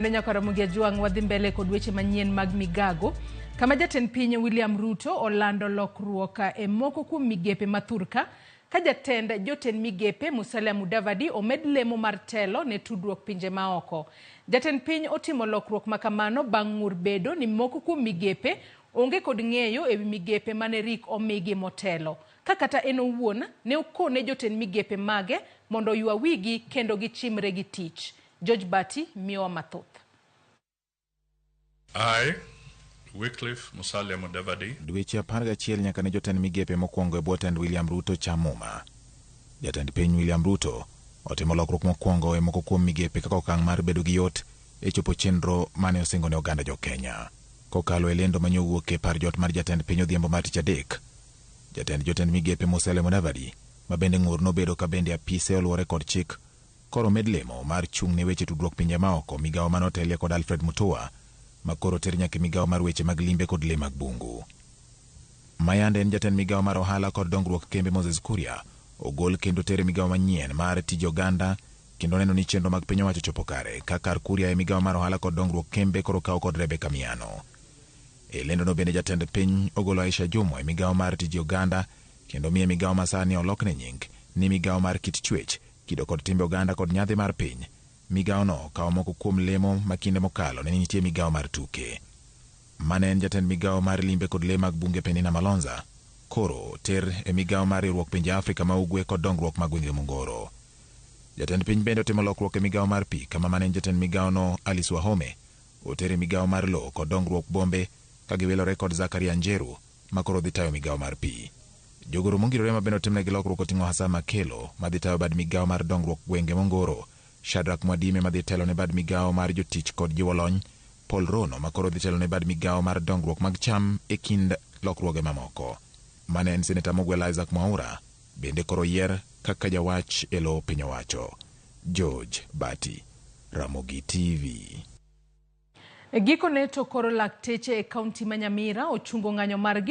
Kendo nyaka Ramogi Ajwang' wadhi mbele kod weche manyien mag migago kama jatend piny William Ruto olando lokruok e moko kuom migepe ma thurka ka jatend jotend migepe Musalia Mudavadi omed lemo mar telo ne tudruok pinje maoko. Jatend piny otimo lokruok ma kamano bang' ng'ur bedo ni moko kuom migepe onge kod ng'eyo ewi migepe mane rik omigi motelo. Ka kata en owuon ne okone jotend migepe mage mondo oywa wigi kendo gichimre gi tich. George Bati miyowa mathoth. I, Wycliffe Musalia Mudavadi, Dweche 11 nyaka ne jotend migepe mokwongo e bwo tend William Ruto cham muma. Jatend piny William Ruto otimo lokruok mokwongo e moko kuom migepe kaka okang' mar bedo gi yot e chopo chenro mane osingo ne oganda jo Kenya. Kokalo e lendo mane owuok e par jot mar jatend piny odhiambo mar tich adek, jatend jotend migepe Musalia Mudavadi, ma bende ng'ur nobedo ka bende apise oluwore kod chik, koro med lemo mar chung' ne weche tudruok pinje maoko migawo mane otelie kod Alfred Mutua, ma koro ter nyaka e migawo mar weche mag limbe kod lee mag bungu. Mayande en jatend migawo mar ohala kod dongruok kembe Moses Kuria, ogol kendo ter e migawo manyien mar tije oganda kendo neno ni chenro mag piny owacho chopo kare ka kar Kuria e migawo mar ohala kod dongruok kembe koro kaw kod Rebecca Miano. E lendono bende jatend piny ogolo Aisha Jumwa e migawo mar tije oganda kendo miye migawo ma sani olokne nying ni migawo mar kit chwech, kido kod timbe oganda kod nyadhi mar piny. Migawono kawo moko kuom lemo ma kinde mokalo ne nitie migawo mar tuke. Mane en jatend migawo mar limbe kod lee mag bunge Penina Malonza, koro ter e migawo mar riwruok pinje Afrika ma ugwe kod dongruok mag gwenge mongoro. Jatend piny bende otimo lokruok e migawo mar pi kama mane en jatend migawono Alice Wahome oter e migawo mar lowo kod dongruok bombe ka giwilore kod Zakaria Njeru ma koro dhi tayo migawo mar pi. Jogoro mongirore ma bende otimnegi lokruok oting'o Hassan Makelo madhi tayo bad migawo mar dongruok gwenge mongoro, Shadrack Mwadime madhi telo ne bad migawo mar jotich kod jiwo lony, Paul Rono ma koro dhi telo ne bad migawo mar dongruok mag cham e kind lokruoge mamoko. Mane en Seneta Mogwel Isaac Mwaura bende koro yier kaka jawach e lo piny owacho. George Bati, Ramogi TV. Gikone to koro lakteche e kaunti ma Nyamira ochungo ng'anyo margi.